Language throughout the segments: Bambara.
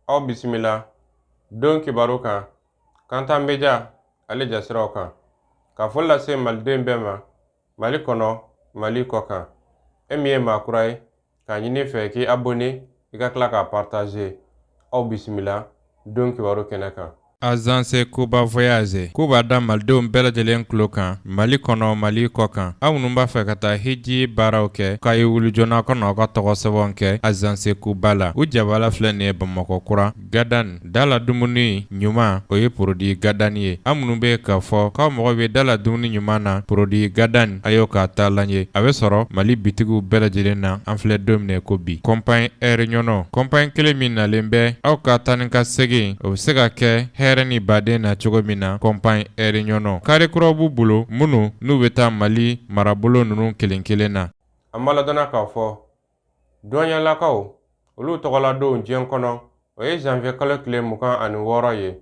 Aw bisimila don kibaru kan Kanta Media ale jasiraw kan ka foli lase maliden bɛɛ ma Mali kɔnɔ, Mali kɔ kan. E min ye maa kura ye, k'a ɲini fɛ k'i abonné, i ka tila k'a partager. Aw bisimila don kibaru kɛnɛ kan. Agence Kuba Voyage k'u b'a da malidenw bɛɛ lajɛlen tulo kan Mali kɔnɔ, Mali kɔ kan. Aw minnu b'a fɛ ka taa hiji baaraw kɛ, k'a ye wuli joona ka n'aw ka tɔgɔ sɛbɛnw kɛ Agence Kuba la. U jabala filɛ nin ye Bamakɔ kura Gadan dala dumuni ɲuman, o ye produit Gadan ye. Aw minnu bɛ k'a fɔ k'aw mago bɛ dala dumuni ɲuman na, produit Gadan, a y'o k'a taalan ye. A bɛ sɔrɔ Mali bitigiw bɛɛ lajɛlen na an filɛ don min na ko bi. Compagnie Air Ɲɔnɔ, compagnie kelen min nalen bɛ aw ka taa ni ka segin, o bɛ se ka kɛ hɛrɛ ni baden na cogo min na. Compagnie Air Ɲɔnɔ, kari kuraw b'u bolo minnu n'u bɛ taa Mali marabolo ninnu kelen kelen na. An b'a ladɔnna k'a fɔ dɔnyalakaw olu tɔgɔladon diɲɛ kɔnɔ, o ye janvier kalo tile 26 ye.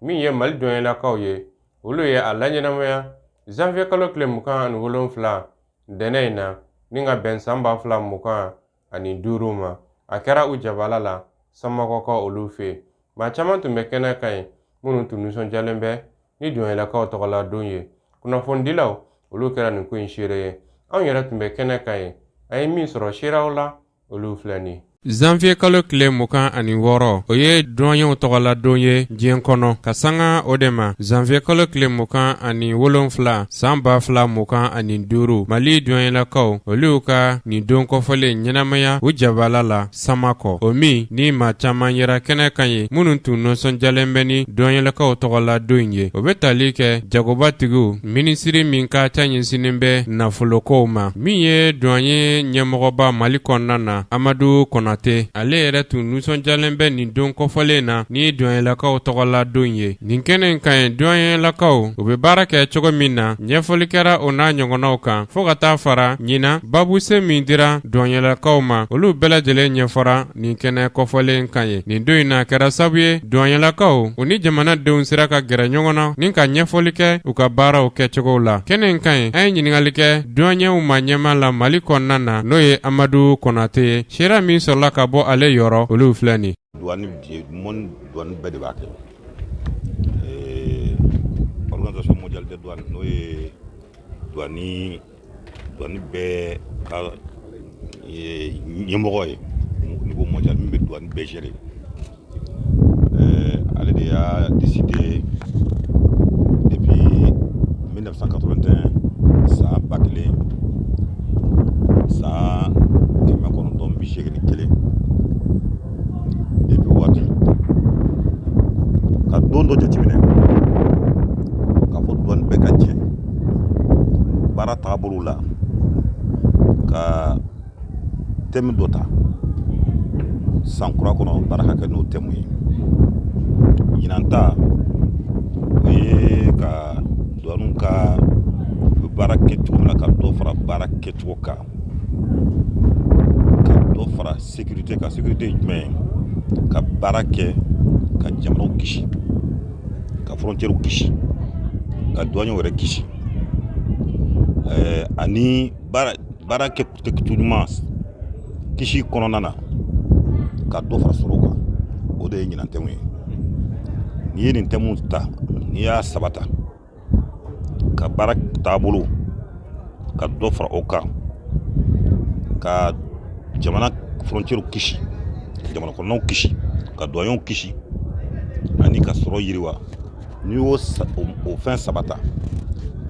Min ye Mali dɔnyalakaw ye, olu ye a laɲɛnamaya janvier kalo tile 27 dɛnɛ in na, ni ka bɛn san 2025 ma. A kɛra u jabala la Samakɔkaw olu fɛ yen. Maa caman tun bɛ kɛnɛ kan yen minnu tun nisɔndiyalen bɛ ni dɔnyalakaw tɔgɔladon ye. Kunnafonidilaw olu kɛra nin ko in seere ye. Anw yɛrɛ tun bɛ kɛnɛ kan yen, an ye min sɔrɔ seerew la, olu filɛ nin ye. Zanviye kalo tile 26, o ye dɔnyew tɔgɔladon ye diɲɛ kɔnɔ. Ka sanga o de ma, zanviye kalo tile 27 san 2025, Mali dɔnyelakaw olu ka nin don kɔfɔlen ɲɛnamaya u jabala la Samakɔ, o min ni maa caman yera kɛnɛ kan ye minnu tun nisɔndiyalen bɛ ni dɔnyelakaw tɔgɔladon ye. O bɛ tali kɛ jagobatigiw, minisiri min ka ca ɲɛsinnen bɛ nafolokow ma, min ye douanier ɲɛmɔgɔba Mali kɔnɔna na, Amadu Konate, ale yɛrɛ tun nisɔndiyalen bɛ nin don kɔfɔlen na ni dɔnyelakaw tɔgɔladon ye. Nin kɛnɛ in kan yen, dɔnyelakaw u bɛ baara kɛ cogo min na, ɲɛfɔli kɛra o n'a ɲɔgɔnnaw kan, fo ka taa fara ɲinan babuse min dira dɔnyelakaw ma, olu bɛɛ lajɛlen ɲɛfɔra nin kɛnɛ kɔfɔlen kan ye. Nin don in na kɛra sababu ye dɔnyelakaw u ni jamanadenw sera ka gɛrɛ ɲɔgɔn na ni ka ɲɛfɔli kɛ u ka baaraw kɛcogow la. Kɛnɛ in kan ye, an ye ɲininkali kɛ dɔnyew ma ɲɛma la Mali kɔnɔna na, n'o ye Amadu Konate ye. Seereya min sɔrɔla ka bɔ ale yɔrɔ, olu filɛ nin. Douane monde, douane bɛɛ de b'a kɛ. Organisation mondiale des douanes, n'o ye douane bɛɛ ka ɲɛmɔgɔ ye niveau mondial, min bɛ douane bɛɛ gérer, ale de y'a décidé depuis 1981, san 1981, depuis waati ka don dɔ jateminɛ k'a fɔ douane bɛɛ ka jɛ baara taabolo la, ka thème dɔ ta san kura kɔnɔ, baara ka kɛ n'o thème ye. Ɲinan ta, o ye ka douane ka baara kɛ cogo min na, ka dɔ fara baara kɛcogo kan, ka dɔ fara sécurité kan. Sécurité ye jumɛn ye? Ka baara kɛ ka jamanaw kisi, ka frontières kisi, ka douaniers yɛrɛ kisi, ani baara kɛcogo ɲuman kisi kɔnɔna na, ka dɔ fara sɔrɔ kan. O de ye ɲinan thème ye. N'i ye nin thème ta, n'i y'a saba ta, ka baara taabolo ka dɔ fara o kan, ka jamana frontières kisi, jamana kɔnɔnaw kisi, ka douaniers kisi, ani ka sɔrɔ yiriwa, n'i y'o o fɛn saba ta,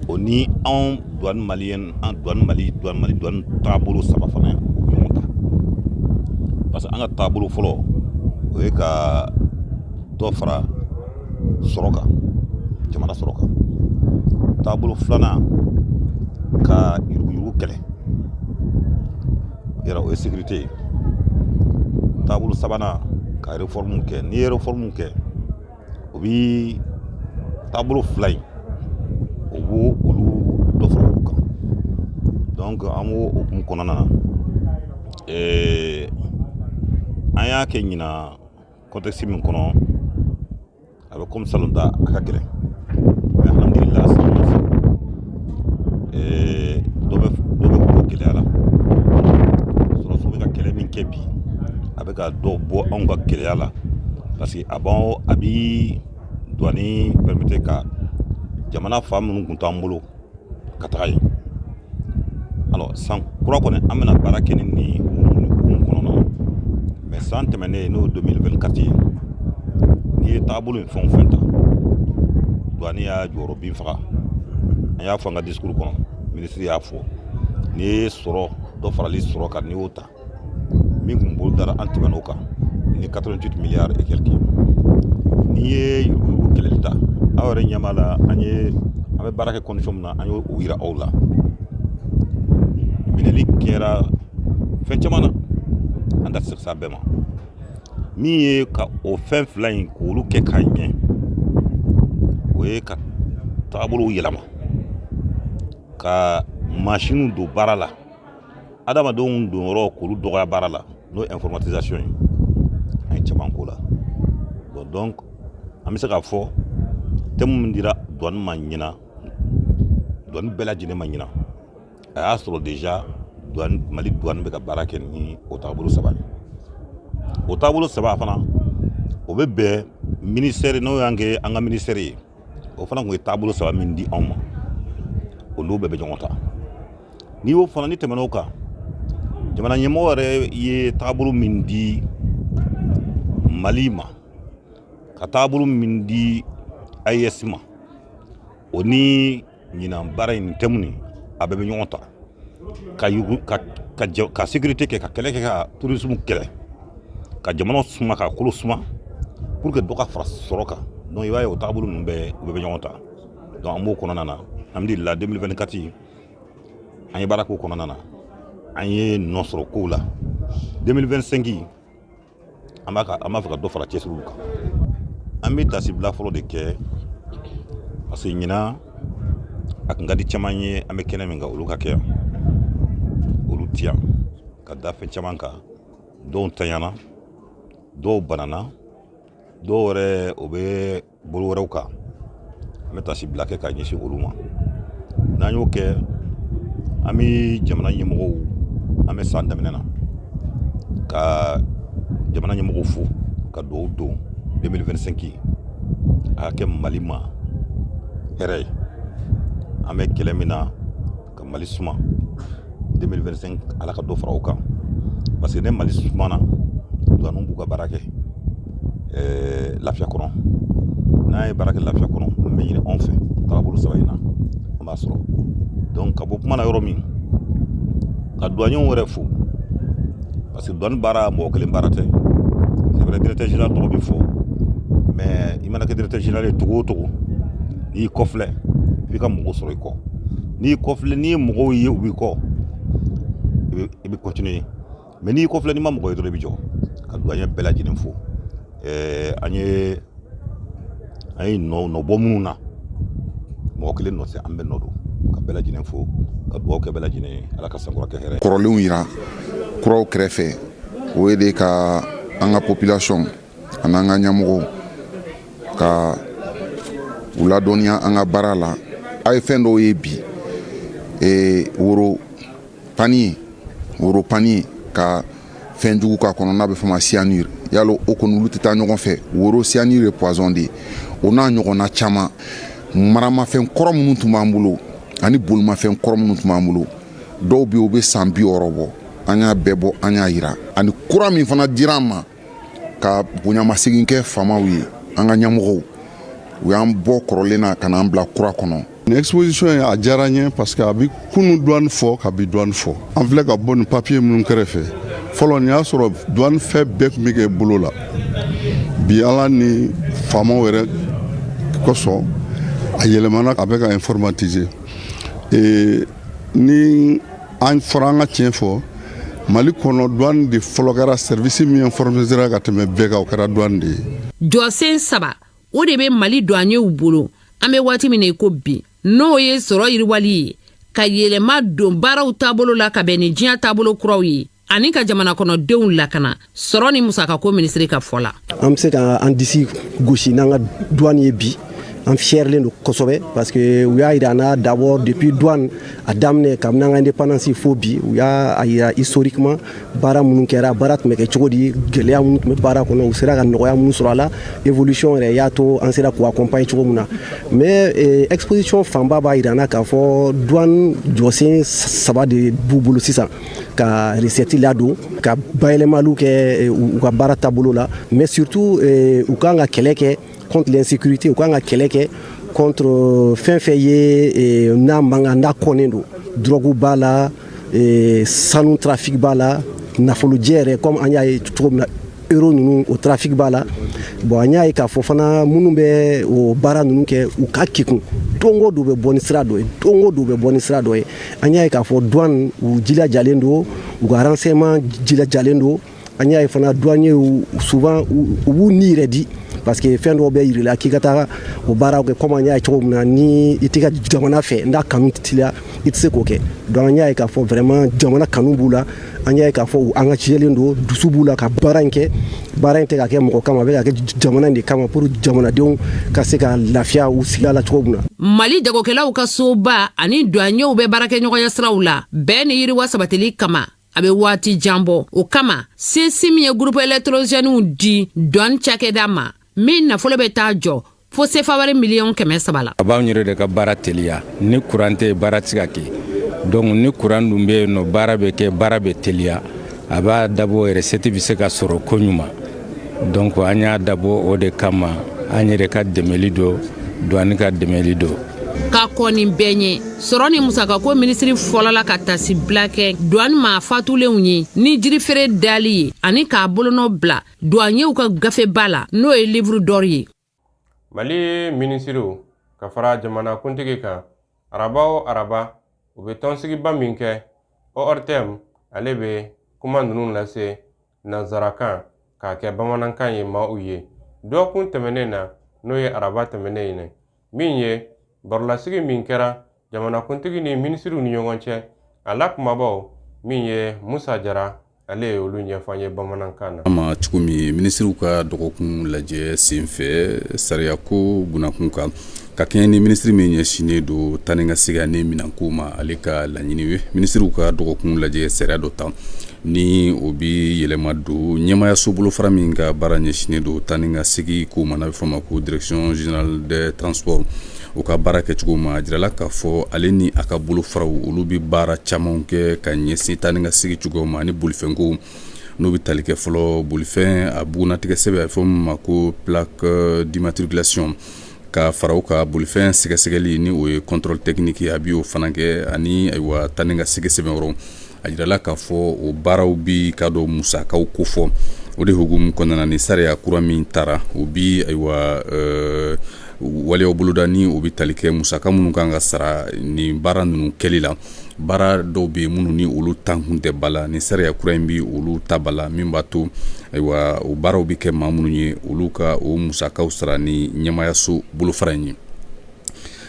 o ni anw douane malienne, an douane Mali, douane Mali, douane taabolo saba fana, o bɛ ɲɔgɔn ta, parce que an ka taabolo fɔlɔ, o ye ka dɔ fara sɔrɔ kan, jamana sɔrɔ kan. Taabolo filanan, ka yuruguyurugu kɛlɛ yɛrɛ, o ye sécurité ye. Taabolo sabanan, ka réforme kɛ. N'i ye réforme kɛ, o bi taabolo fila in, o b'o olu dɔ fara olu kan. Donc an b'o hukumu kɔnɔna na, an y'a kɛ ɲinan contexte min kɔnɔ, a bɛ komi salon ta, a ka gɛlɛn, mais alhamdulillah, san o san dɔ bɛ bɔ gɛlɛya la. Sɔrɔdasiw bɛ ka kɛlɛ min kɛ bi, a bɛ ka dɔ bɔ anw ka gɛlɛya la. Parce que a b'an a bi douane permettre ka jamana fan minnu tun t'an bolo ka taga yen. Alors, san kura kɔni, an bɛna baara kɛ ni nin hukumu kɔnɔna na. Mais san tɛmɛnen, n'o ye 2024 ye, n'i ye taabolo in fɛn o fɛn ta, douane y'a jɔyɔrɔ bin faga. An y'a fɔ an ka discours kɔnɔ, minisiri y'a fɔ, n'i ye sɔrɔ dɔ farali sɔrɔ kan, n'i y'o ta min kun bolo dara, an tɛmɛn'o kan ni 88 milliards et quelques. N'i ye yuruguyurugu kɛlɛli ta, aw yɛrɛ ɲɛ b'a la, an ye an bɛ baara kɛ condition min na, an y'o yira aw la. Minɛli kɛra fɛn caman na, an da tɛ se ka s'a bɛɛ ma. Min ye ka o fɛn fila in k'olu kɛ k'a ɲɛ, o ye ka taabolow yɛlɛma, ka masiniw don baara la, adamadenw donyɔrɔ k'olu dɔgɔya baara la, n'o ye informatisation ye. An ye caman k'o la. Bon, donc an bɛ se k'a fɔ thème min dira douane ma ɲina, douane bɛɛ lajɛlen ma ɲina, a y'a sɔrɔ déjà douane, Mali douane bɛ ka baara kɛ ni o taabolo saba ye. O taabolo saba fana, o bɛ bɛn ministère, n'o y'an kɛ an ka ministère ye, o fana tun ye taabolo saba min di anw ma, o n'o bɛɛ bɛ ɲɔgɔn ta. N'i y'o fana, ni tɛmɛn'o kan, jamana ɲɛmɔgɔ yɛrɛ ye taabolo min di Mali ma, ka taabolo min di AES ma, o ni ɲinan baara in thème nin, a bɛɛ bɛ ɲɔgɔn ta ka yugu ka sécurité kɛ, ka kɛlɛ kɛ, ka terrorisme kɛlɛ, ka jamana suma, ka kolo suma, pour que dɔ ka fara sɔrɔ kan. Donc i b'a ye, o taabolo ninnu bɛɛ, u bɛɛ bɛ ɲɔgɔn ta. Donc an b'o kɔnɔna na, alhamdulillah, 2024 an ye baara k'o kɔnɔna na, an ye nɔ sɔrɔ kow la. 2025, an b'a fɛ ka dɔ fara cɛsiriw kan. An bɛ tasibila fɔlɔ de kɛ, parce que ɲinan a kun ka di caman ye, an bɛ kɛnɛ min kan, olu ka kɛ yan, olu ti yan ka da fɛn caman kan. Dɔw tanyana, dɔw banana, dɔw yɛrɛ o bɛ bolo wɛrɛw kan. An bɛ tasibila kɛ ka ɲɛsin olu ma. N'an y'o kɛ, an bɛ jamana ɲɛmɔgɔw, an bɛ san daminɛ na ka jamana ɲɛmɔgɔw fo, ka dugawu don 2025 a ka kɛ Mali ma hɛrɛ ye. An bɛ kɛlɛ min na ka Mali suma, 2025 Ala ka dɔ fara o kan, parce que ne Mali sumana, douaniw b'u ka baara kɛ lafiya kɔnɔ. N'an ye baara kɛ lafiya kɔnɔ, min bɛ ɲini anw fɛ taabolo saba in na, an b'a sɔrɔ. Donc ka bɔ kuma na yɔrɔ min, ka douaniers yɛrɛ fo, parce que douane baara, mɔgɔ kelen baara tɛ. C'est vrai, directeur général tɔgɔ bɛ fɔ, mais i mana kɛ directeur général ye togo o togo, n'i y'i kɔfilɛ, f'i ka mɔgɔw sɔrɔ i kɔ. N'i y'i kɔfilɛ, n'i ye mɔgɔw ye u b'i kɔ, i bɛ continuer. Mais n'i y'i kɔfilɛ, n'i ma mɔgɔ ye dɔrɔn, i bɛ jɔ. Ka douanier bɛɛ lajɛlen fo. An ye nɔ bɔ minnu na, mɔgɔ kelen nɔ tɛ, an bɛɛ nɔ don. Ka bɛɛ lajɛlen fo, ka dugawu kɛ bɛɛ lajɛlen ye, Ala ka sankɔrɔ kɛ hɛrɛ. Kɔrɔlenw yira kuraw kɛrɛfɛ, o ye de ka an ka population ani an ka ɲɛmɔgɔw ka u ladɔnniya an ka baara la. A ye fɛn dɔw ye bi, woro panier, woro panier ka fɛn jugu k'a kɔnɔ n'a bɛ fɔ ma cyanure, yalo o kɔni, olu tɛ taa ɲɔgɔn fɛ. Woro cyanure ye poison de ye. O n'a ɲɔgɔnna caman, maramafɛn kɔrɔ minnu tun b'an bolo ani bolimafɛn kɔrɔ minnu tun b'an bolo, dɔw bɛ yen, u bɛ san 60 bɔ, an y'a bɛɛ bɔ, an y'a yira. Ani kura min fana dira an ma, ka bonyamasegin kɛ faamaw ye, an ka ɲɛmɔgɔw, u y'an bɔ kɔrɔlen na ka n'an bila kura kɔnɔ. Nin exposition in, a diyara n ye, parce que a bɛ kunu douane fɔ, ka bi douane fɔ. An filɛ ka bɔ nin papier minnu kɛrɛfɛ, fɔlɔ nin y'a sɔrɔ douane fɛn bɛɛ tun bɛ kɛ bolo la. Bi, Ala ni faamaw yɛrɛ kosɔn, a yɛlɛmana, a bɛ ka informatiser. Ni an fɔra an ka tiɲɛ fɔ, Mali kɔnɔ, douane de fɔlɔ kɛra service min informatisera ka tɛmɛ bɛɛ kan, o kɛra douane de ye. Jɔsen saba, o de bɛ Mali douaniers bolo an bɛ waati min na i ko bi, n'o ye sɔrɔ yiriwali ye, ka yɛlɛma don baaraw taabolo la ka bɛn ni diɲɛ taabolo kuraw ye, ani ka jamana kɔnɔdenw lakana. Sɔrɔ ni musakako minisiri ka fɔ la, an bɛ se ka an disi gosi n'an ka douane ye bi. An fierlen don kosɛbɛ parce que u y'a yira an na d'abord, depuis douane a daminɛ, kabini an ka indépendance fo bi, u y'a yira historiquement baara minnu kɛra, baara tun bɛ kɛ cogo di, gɛlɛya minnu tun bɛ baara kɔnɔ, u sera ka nɔgɔya minnu sɔrɔ a la, évolution yɛrɛ y'a to an sera k'u accompagner cogo min na. Mais exposition fanba b'a yira an na k'a fɔ douane jɔsen saba de b'u bolo sisan: ka recette ladon, ka bayɛlɛmaliw kɛ u ka baara taabolo la, mais surtout u kan ka kɛlɛ kɛ contre l'insécurité, u kan ka kɛlɛ kɛ contre fɛn fɛn ye n'a man kan, n'a kɔnnen don. Drogue b'a la, sanu trafic b'a la, nafolojɛ yɛrɛ, comme an y'a ye cogo min na, euro ninnu, o trafic b'a la. Bon, an y'a ye k'a fɔ fana, minnu bɛ o baara ninnu kɛ, u ka kekun don o don bɛ bɔ ni sira dɔ ye, don o don bɛ bɔ ni sira dɔ ye. An y'a ye k'a fɔ douane, u jilajalen don, u ka renseignement jilajalen don. An y'a ye fana, douaniers, souvent u b'u ni yɛrɛ di, parce que fɛn dɔw bɛ yir'i la k'i ka taa o baaraw kɛ, comme an y'a ye cogo min na, ni i t'i ka jamana fɛ, n'a kanu t'i la, i tɛ se k'o kɛ. Donc an y'a ye k'a fɔ vraiment jamana kanu b'u la. An y'a ye k'a fɔ u engagélen don, dusu b'u la ka baara in kɛ. Baara in tɛ ka kɛ mɔgɔ kama, a bɛ ka kɛ jamana in de kama, pour jamanadenw ka se ka lafiya u sigida la cogo min na. Mali jagokɛlaw ka soba ani douaniers bɛ baarakɛɲɔgɔnya siraw la bɛɛ ni yiriwa sabatili kama, a bɛ waati jan bɔ. O kama, CSIM ye groupe électrogènew di douane cakɛda ma, min nafolo bɛ taa jɔ fo sefa wari miliyɔn 300 la. A b'anw yɛrɛ de ka baara teliya. Ni kuran tɛ, baara tɛ se ka kɛ. Donc ni kuran dun bɛ yen nɔ, baara bɛ kɛ, baara bɛ teliya. A b'a dabɔ recette bɛ se ka sɔrɔ ko ɲuman. Donc an y'a dabɔ o de kama, an yɛrɛ ka dɛmɛli don, douane ka dɛmɛli don. Ka kɔn nin bɛɛ ɲɛ, sɔrɔ ni musakako minisiri fɔlɔla ka tasibila kɛ douane maa fatulenw ye ni jirifeere dali ye, ani k'a bolonɔ bila douaniers ka gafeba la, n'o ye livre d'or ye. Mali minisiriw ka fara jamanakuntigi kan, araba o araba, u bɛ tɔnsigiba min kɛ ORTM, ale bɛ kuma ninnu lase nanzarakan k'a kɛ bamanankan ye maaw ye. Dɔgɔkun tɛmɛnen na, n'o ye araba tɛmɛnen ye, min ye barolasigi min kɛra jamanakuntigi ni minisiriw ni ɲɔgɔn cɛ, a la kumabaw min ye Musa Jara, ale ye olu ɲɛfɔ an ye bamanankan na. Ma cogo min, minisiriw ka dɔgɔkun lajɛ senfɛ, sariyako bunakun kan, ka kɛɲɛ ni minisiri min ɲɛsinnen don taa ni ka segin ani minɛnko ma, ale ka laɲini ye, minisiriw ka dɔgɔkun lajɛ sariya dɔ ta ni o bi yɛlɛma don ɲɛmayaso bolofara min ka baara ɲɛsinnen don taa ni ka segin ko ma, n'a bɛ fɔ ma ko Direction générale des transports, o ka baara kɛcogo ma. A jirala k'a fɔ ale ni a ka bolofaraw, olu bɛ baara caman kɛ ka ɲɛsin taa ni ka segin cogoyaw ma ani bolifɛnko, n'o bɛ tali kɛ fɔlɔ bolifɛn a bugunnatigɛ sɛbɛn, a bɛ fɔ min ma ko plaque d'immatriculation, ka fara o ka bolifɛn sɛgɛsɛgɛli, ni o ye contrôle technique, a bɛ o fana kɛ, ani ayiwa taa ni ka segin sɛbɛn. A jirala k'a fɔ o baaraw bi ka dɔn musakaw kofɔ. O de hukumu kɔnɔna na, ni sariya kura min taara, o bi ayiwa waleyaw boloda ni o bɛ tali kɛ musaka minnu kan ka sara nin baara ninnu kɛli la. Baara dɔw bɛ yen minnu ni olu tankun tɛ ba la, ni sariya kura in bi olu ta ba la, min b'a to ayiwa o baaraw bɛ kɛ maa minnu ye, olu ka o musakaw sara ni ɲɛmayaso bolofara in ye.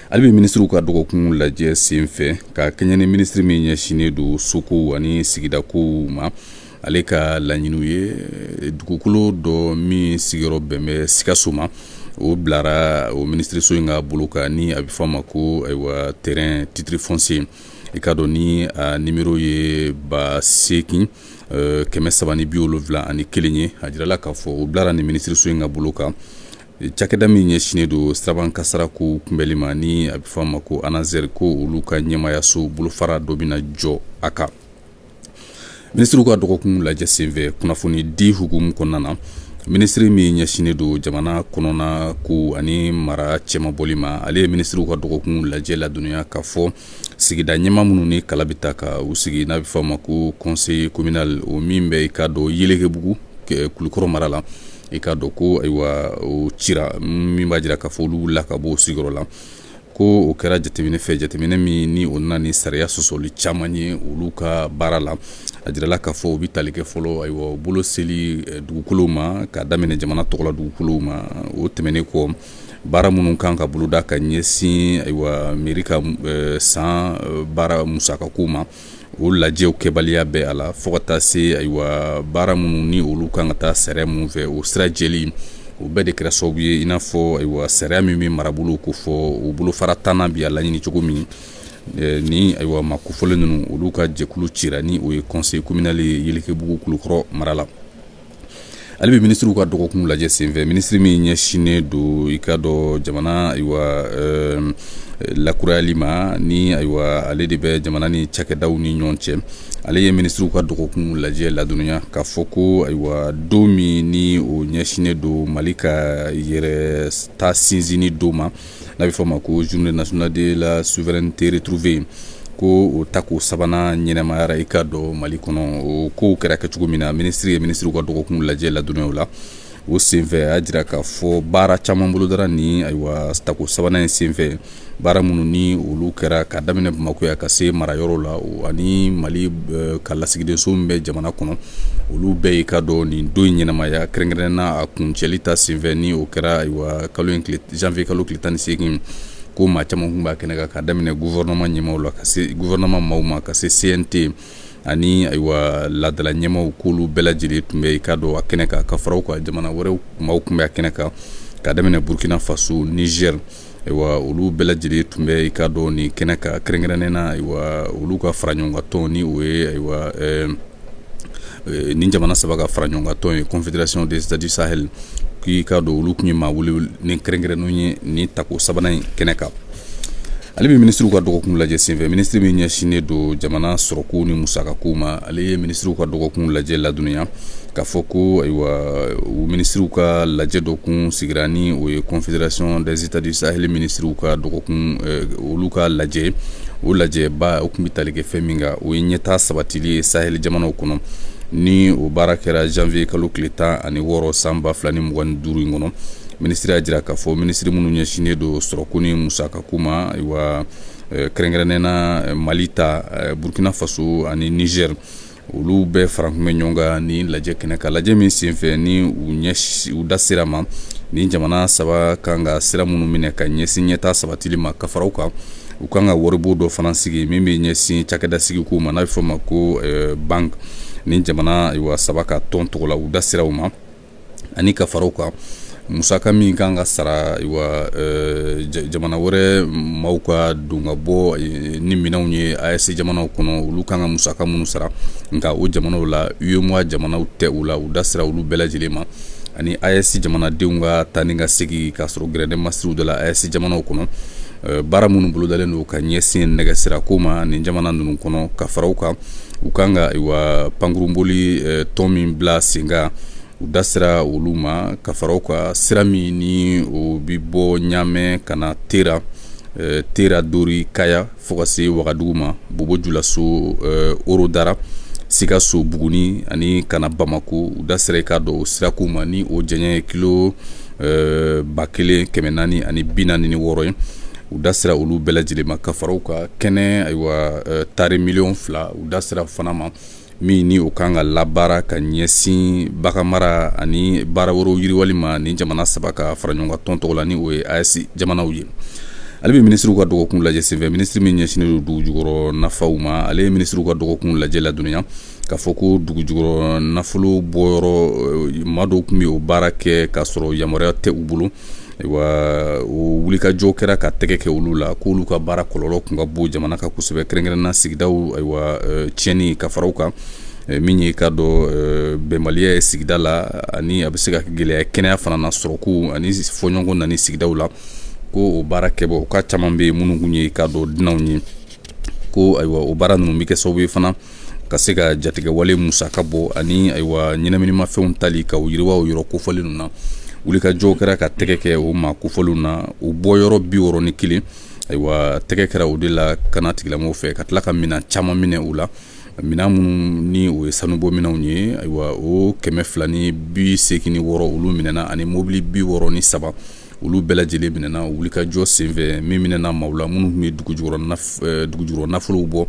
Ale bɛ minisiriw ka dɔgɔkun lajɛ sen fɛ, ka kɛɲɛ ni minisiri min ɲɛsinnen don sokow ani sigidakow ma, ale ka laɲiniw ye, dugukolo dɔ min sigiyɔrɔ bɛn bɛ Sikaso ma, o bilara o minisiriso in ka bolo kan, ni a bɛ fɔ a ma ko ayiwa terrain titre foncier. I ka dɔn ni a nimero ye 8371 ye. A jirala k'a fɔ o bilara ni minisiriso in ka bolo kan. Cakɛda min ɲɛsinnen don siraban kasara ko kunbɛli ma, ni a bɛ fɔ a ma ko ANASER, ko olu ka ɲɛmayaso bolofara dɔ bɛna jɔ a kan. Minisiriw ka dɔgɔkun lajɛ senfɛ, kunnafoni di hukumu kɔnɔna na, minisiri min ɲɛsinnen don jamana kɔnɔna ko ani mara cɛmabɔli ma, ale ye minisiriw ka dɔgɔkun lajɛ ladɔnniya k'a fɔ sigida ɲɛmaa minnu ni kala bɛ ta ka u sigi, n'a bɛ fɔ a ma ko conseil communal, o min bɛ i ka dɔn Yelekebugu, Kulukɔrɔ mara la, i ka dɔn ko ayiwa o cira, min b'a jira k'a fɔ olu wulila ka bɔ o sigiyɔrɔ la, ko o kɛra jateminɛ fɛ, jateminɛ min ni o nana ni sariya sɔsɔli caman ye olu ka baara la. A jirala k'a fɔ o bɛ tali kɛ fɔlɔ ayiwa bolo seli dugukolow ma, ka daminɛ jamana tɔgɔla dugukolow ma. O tɛmɛnen kɔ, baara minnu kan ka boloda ka ɲɛsin ayiwa mairie ka san baara musakako ma, o lajɛw kɛbaliya bɛ a la, fo ka taa se ayiwa baara minnu ni olu kan ka taa sariya minnu fɛ, o sira jɛli, O bɛɛ de kɛra sababu ye, i n'a fɔ ayiwa sariya min bɛ marabolo ko fɔ, o bolofara tannan bi a laɲini cogo min ni ayiwa maa kofɔlen ninnu, olu ka jɛkulu cira, ni o ye conseil communal ye Yelekebugu Kulukɔrɔ mara la. Ale bɛ minisiriw ka dɔgɔkun lajɛ senfɛ, minisiri min ɲɛsinnen don i ka dɔn jamana ayiwa lakurayali ma, ni ayiwa ale de bɛ jamana ni cakɛdaw ni ɲɔgɔn cɛ, ale ye minisiriw ka dɔgɔkun lajɛ ladɔnniya k'a fɔ ko ayiwa don min ni o ɲɛsinnen don Mali ka yɛrɛ ta sinsinni don ma, n'a bɛ fɔ o ma ko journée nationale de la souveraineté retrouvée, ko o tako sabanan ɲɛnamayara i ka dɔn Mali kɔnɔ. O kow kɛra kɛcogo min na, minisiri ye minisiriw ka dɔgɔkun lajɛ ladɔnniya o la. O senfɛ, a y'a jira k'a fɔ baara caman bolodara ni ayiwa tako sabanan in senfɛ, baara minnu ni olu kɛra ka daminɛ Bamakɔ yan ka se marayɔrɔ la ani Mali ka lasigidenso min bɛ jamana kɔnɔ, olu bɛɛ y'i ka dɔn nin don in ɲɛnamaya, kɛrɛnkɛrɛnnen na a kuncɛli ta senfɛ, ni o kɛra ayiwa kalo in janvier kalo tile 18, ko maa caman tun b'a kɛnɛ kan, ka daminɛ gouvernement ɲɛmaaw la ka se gouvernement maaw ma, ka se CNT ani ayiwa laadala ɲɛmaaw, k'olu bɛɛ lajɛlen tun bɛ i ka dɔn a kɛnɛ kan. Ka fara u kan, jamana wɛrɛw maaw tun bɛ a kɛnɛ kan, ka daminɛ Burkina Faso, Niger, ayiwa olu bɛɛ lajɛlen tun bɛ i ka dɔn nin kɛnɛ kan, kɛrɛnkɛrɛnnen na ayiwa olu ka fara ɲɔgɔn kan tɔn, ni o ye ayiwa nin jamana saba ka fara ɲɔgɔn kan tɔn ye, Confédération des États du Sahel, k'i ka dɔn olu tun ye maa wele ni kɛrɛnkɛrɛnnenw ye nin tako sabanan in kɛnɛ kan. Ale bɛ minisiriw ka dɔgɔkun lajɛ senfɛ, minisiri min ɲɛsinnen don jamana sɔrɔko ni musakako ma, ale ye minisiriw ka dɔgɔkun lajɛ ladɔnniya k'a fɔ ko ayiwa u minisiriw ka lajɛ dɔ kun sigira, ni o ye Confédération des États du Sahel minisiriw ka dɔgɔkun olu ka lajɛ. O lajɛba o tun bɛ tali kɛ fɛn min kan, o ye ɲɛtaa sabatili ye Sahel jamanaw kɔnɔ, ni o baara kɛra janvier kalo tile 16 san 2025 in kɔnɔ. Minisiri y'a jira k'a fɔ minisiri minnu ɲɛsinnen don sɔrɔko ni musakako ma, ayiwa kɛrɛnkɛrɛnnen na Mali ta, Burkina Faso ani Niger, olu bɛɛ fara tun bɛ ɲɔgɔn kan ni lajɛ kɛnɛ kan. Lajɛ min senfɛ ni u da sera ma, ni jamana saba kan ka sira minnu minɛ ka ɲɛsin ɲɛtaa sabatili ma, ka fara u kan, u kan ka waribon dɔ fana sigi min bɛ ɲɛsin cakɛda sigiko ma, n'a bɛ fɔ o ma ko banque, ni jamana ayiwa saba ka tɔn tɔgɔ la, u da sera u ma. Ani ka fara u kan, musaka min kan ka sara ayiwa jamana wɛrɛ maaw ka don ka bɔ ni minɛnw ye AES jamanaw kɔnɔ, olu kan ka musaka minnu sara, nka o jamanaw la UEMOA jamanaw tɛ u la, u da sera olu bɛɛ lajɛlen ma. Ani AES jamanadenw ka taa ni ka segin k'a sɔrɔ gɛrɛndɛ masiriw de la AES jamanaw kɔnɔ, baara minnu bolodalen don ka ɲɛsin nɛgɛsirako ma nin jamana ninnu kɔnɔ. Ka fara u kan, u kan ka ayiwa pankurunboli tɔn min bila sen kan, u da sera olu ma. Ka fara u kan, sira min ni o bɛ bɔ Ɲamɛ ka na Tera, Tera Dori Kaya fo ka se Wagadugu ma, Bobo Julaso, Orodara, Sikaso, Buguni ani ka na Bamako, u da sera i k'a dɔn o sirako ma, ni o janya ye kilo 1446 ye, u da sera olu bɛɛ lajɛlen ma. Ka fara u kan, kɛnɛ ayiwa tari miliyɔn 2, u da sera fana ma, min ni o kan ka labaara ka ɲɛsin baganmara ani baara wɛrɛw yiriwali ma ni jamana saba ka fara ɲɔgɔn kan tɔn tɔgɔ la, ni o ye AES jamanaw ye. Ale bɛ minisiriw ka dɔgɔkun lajɛ senfɛ, minisiri min ɲɛsinnen don dugu jukɔrɔ nafaw ma, ale ye minisiriw ka dɔgɔkun lajɛ ladɔnniya k'a fɔ ko dugu jukɔrɔ nafolo bɔyɔrɔ maa dɔw tun bɛ o baara kɛ k'a sɔrɔ yamaruya tɛ u bolo. Ayiwa o wulikajɔ kɛra ka tɛgɛ kɛ olu la, k'olu ka baara kɔlɔlɔ tun ka bon jamana kan kosɛbɛ, kɛrɛnkɛrɛnna sigidaw ayiwa tiɲɛni. Ka fara u kan, min ye ka dɔn bɛnbaliya ye sigida la, ani a bɛ se ka gɛlɛya kɛnɛya fana na, sɔrɔko ani fɔɲɔgɔnkɔ nani sigidaw la, ko o baara kɛbɔ ka caman bɛ yen minnu tun ye ka dɔn dunanw ye, ko ayiwa o baara ninnu bɛ kɛ sababu ye fana ka se ka jatigɛwale musaka bɔ ani ayiwa ɲɛnaminimafɛnw tali ka u yiriwa o yɔrɔ kofɔlen ninnu na. Wulikajɔ kɛra ka tɛgɛ kɛ o maa kofɔlenw na, o bɔ yɔrɔ 61, ayiwa tɛgɛ kɛra o de la kana tigilamɔgɔw fɛ, ka tila ka minɛn caman minɛ u la, minɛn minnu ni o ye sanubɔ minɛnw ye, ayiwa o 286 olu minɛna, ani mobili 63, olu bɛɛ lajɛlen minɛna wulikajɔ senfɛ, min minɛna maaw la minnu tun bɛ dugujukɔrɔ nafolow bɔ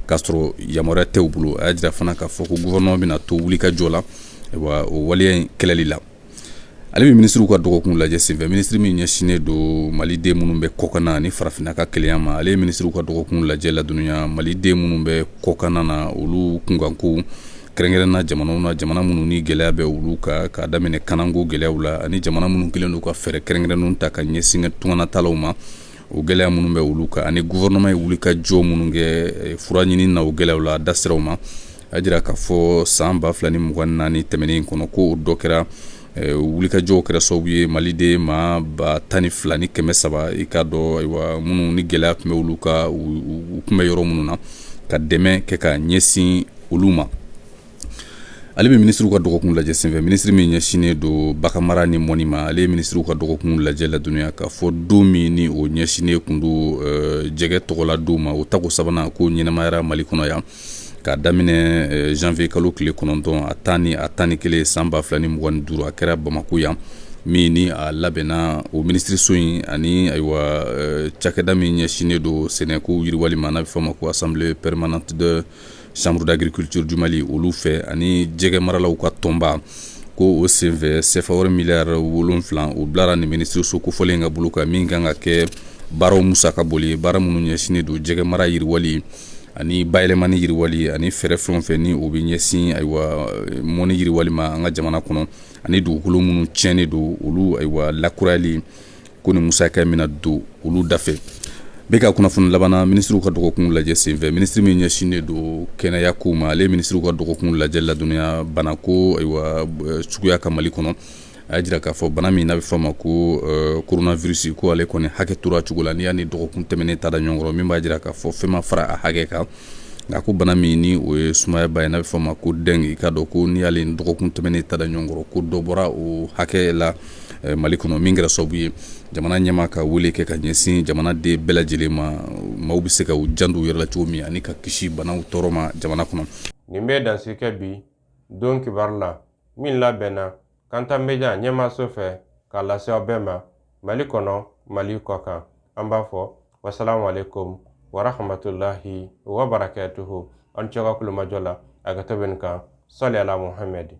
k'a sɔrɔ yamaruya tɛ u bolo. A y'a jira fana k'a fɔ ko gouvernement bɛna to wulikajɔ la ayiwa o waleya in kɛlɛli la. Ale bɛ minisiriw ka dɔgɔkun lajɛ senfɛ, minisiri min ɲɛsinnen don maliden minnu bɛ kɔkan ni farafinna ka kelenya ma, ale ye minisiriw ka dɔgɔkun lajɛ ladɔnniya maliden minnu bɛ kɔkan na, olu kunkanko. Kɛrɛnkɛrɛnna jamanaw na, jamana minnu ni gɛlɛya bɛ olu kan, k'a daminɛ kananko gɛlɛyaw la ani jamana minnu kɛlen don ka fɛɛrɛ kɛrɛnkɛrɛnnenw ta ka ɲɛsin tunganatalaw ma, o gɛlɛya minnu bɛ olu kan, ani gouvernement ye wuli ka jɔ minnu kɛ fura ɲini na o gɛlɛyaw la, da sera o ma. A jira k'a fɔ san 2024 tɛmɛnen kɔnɔ, ko o dɔ kɛra wulikajɔw kɛra sababu ye maliden maa 12,300, i k'a dɔn, ayiwa, minnu ni gɛlɛya tun bɛ olu kan, u tun bɛ yɔrɔ minnu na, ka dɛmɛ kɛ ka ɲɛsin olu ma. Ale bɛ minisiriw ka dɔgɔkun lajɛ senfɛ, minisiri min ɲɛsinnen don baganmara ni mɔni ma, ale ye minisiriw ka dɔgɔkun lajɛ ladɔnniya k'a fɔ don min ni o ɲɛsinnen kun don jɛgɛ tɔgɔla don ma, o tako sabanan ko ɲɛnamayara Mali kɔnɔ yan k'a daminɛ janvier kalo tile 9 a 10 ni a 11 san 2025. A kɛra Bamako yan, min ni a labɛnna o minisiriso in ani, ayiwa, cakɛda min ɲɛsinnen don sɛnɛko yiriwali ma, n'a bɛ fɔ o ma ko Assemblée permanente de chambre d'agriculture du Mali, olu fɛ ani jɛgɛ maralaw ka tɔnba. Ko o senfɛ, sefa wari miliyari 7, o bilara ni minisiriso kofɔlen ka bolo kan, min kan ka kɛ baaraw musaka boli ye, baara minnu ɲɛsinnen don jɛgɛ mara yiriwali ani bayɛlɛmani yiriwali ani fɛɛrɛ fɛn o fɛn ni o bɛ ɲɛsin, ayiwa, mɔni yiriwali ma an ka jamana kɔnɔ, ani dugukolo minnu tiɲɛnen don, olu, ayiwa, lakurayali. Ko ni musaka bɛna don olu dafɛ. Bɛ ka kunnafoni labanna minisiriw ka dɔgɔkun lajɛ senfɛ, minisiri min ɲɛsinnen don kɛnɛya kow ma, ale minisiriw ka dɔgɔkun lajɛ ladɔnniya banako, ayiwa, suguya ka Mali kɔnɔ. A y'a jira k'a fɔ bana min n'a bɛ fɔ a ma ko coronavirus, ko ale kɔni hakɛ tora cogo la n'i y'a ni dɔgɔkun tɛmɛnen ta da ɲɔgɔn kɔrɔ, min b'a jira k'a fɔ fɛn ma fara a hakɛ kan. Nka ko bana min ni o ye sumayaba ye, n'a bɛ fɔ a ma ko dengue, i k'a dɔn ko n'i y'ale ni dɔgɔkun tɛmɛnen ta da ɲɔgɔn kɔrɔ, ko dɔ bɔra o hakɛ la Mali kɔnɔ, min kɛra sababu ye jamana ɲɛmaa ka wele kɛ ka ɲɛsin jamanaden bɛɛ lajɛlen ma, maaw bɛ se ka u janto u yɛrɛ la cogo min ani ka kisi banaw tɔɔrɔ ma jamana kɔnɔ. Nin bɛ dansigi kɛ bi don kibaru la min labɛnna Kanta Media ɲɛmaaso fɛ k'a lase aw bɛɛ ma Mali kɔnɔ, Mali kɔkan. An b'a fɔ wasalamu alaikum warahmatulahi wabarakatuhu. Aw ni ce ka kulomajɔ la, a ka to bɛ nin kan. Sɔli ala Muhamɛdi.